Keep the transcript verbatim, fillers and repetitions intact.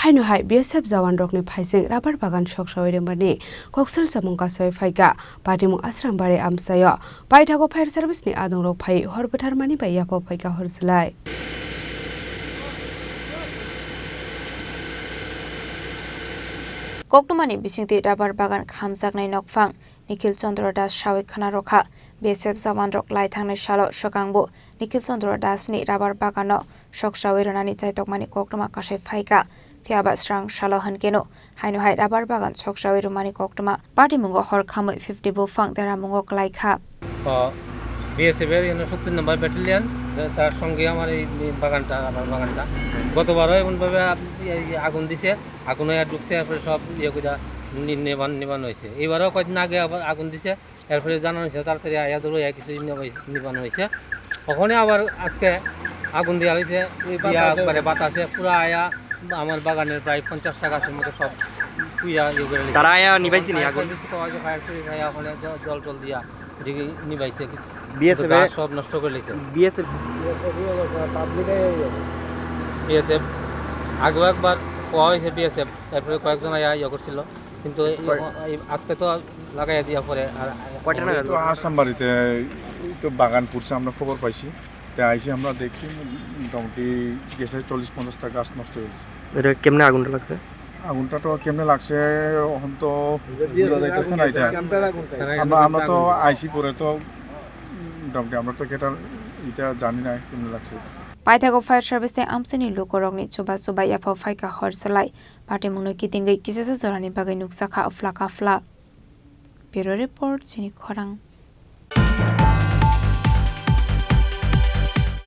Haino hai B S F jawan rokni phaising rubber bagan soksawi rwmani koksil samung kasoi phaikha. Patimung Asrambari amchaio paithago fire service ni adong rok phai hor bwtharmani bai yapho phaikha hor swlai. Koktwmani bisingtwi rubber bagan khamjaknai nokphang Nikhil Chandra Das sawi khna rokha. B S F jawan rok lai thangnai salo swkangbo Nikhil Chandra Das ni rubber bagano soksawi rwnani chaitokmani koktwma kasai phaikha. Phiyaba srang salo hwnkeno haino hai rubber bagan soksawi rwmani koktwma patimungo hor khamwi fifty buphang deramungo kwlaikha. O, B S F er ino sottir number battalion, তার সঙ্গে আমার এই, এই বাগানটা, আমার বাগানটা। গতবারও এমনভাবে আপ-, এই, এই আগুন দিছে, আগুন হয়ে ঢুকছে, এরপরে সব ইয়ে করে নি-, নেবান-, নেবানো হয়েছে। এবারও কয়েকদিন আগে আবার আগুন দিছে, এরপরে জানানো হয়েছে, তাড়াতাড়ি আয়া ধরো, আয়া কিছু নিবা-, নিবানো হয়েছে। ওখানে আবার আজকে আগুন দেওয়া হয়েছে, এই দিয়া বাতাসে একবারে বাতাসে পুরা আয়া আমার বাগানের প্রায় পঞ্চাশটা গাছের মতো সব পুইয়া ইয়ে করে নিছে। তারা আয়া নিবাইছে নি আগুন? ফায়ার সার্ভিস তো আছে, ফায়ার সার্ভিস আয়া ওখানে জ-, জল টল দিয়া এদিকে নিবাইছে। B S F কিন্তু গাছ এ-, সব নষ্ট করে নিছে। B S F B S F ইয়ে করছে, আর পাবলিক এই ইয়ে। B S F আগেও একবার কোয়া হয়েছে B S F, তারপরে কয়েকজন আয়া ইয়ে করছিল, কিন্তু এই, কয়- এই আজকে তো লাগাইয়া দিয়া পরে আর কয়টা নাগাদ? তো আসাম বাড়িতে এই তো বাগান পুড়ছে, আমরা খবর পাইছি, তাই আইসি আমরা দেখছি মোটামুটি গেছে চল্লিশ পঞ্চাশটা গাছ নষ্ট হয়ে গেছে। এটা কেমনে আগুনটা লাগছে? আগুনটা তো কেমনে লাগছে, এখন তো বোঝা যাইতেছে না এটা। আমরা, আমরা তো আইসি পরে তো মোটামুটি আমরা তো এটা, এটা জানি না কেমনে লাগছে। Paithago fire service tei amchaini lukurokni chuba chuba yapho phaikha hor swlai. Patimungno kitingwi kisasa jorani bagwi nukjakha afla kafla. Bureau report, chini khorang.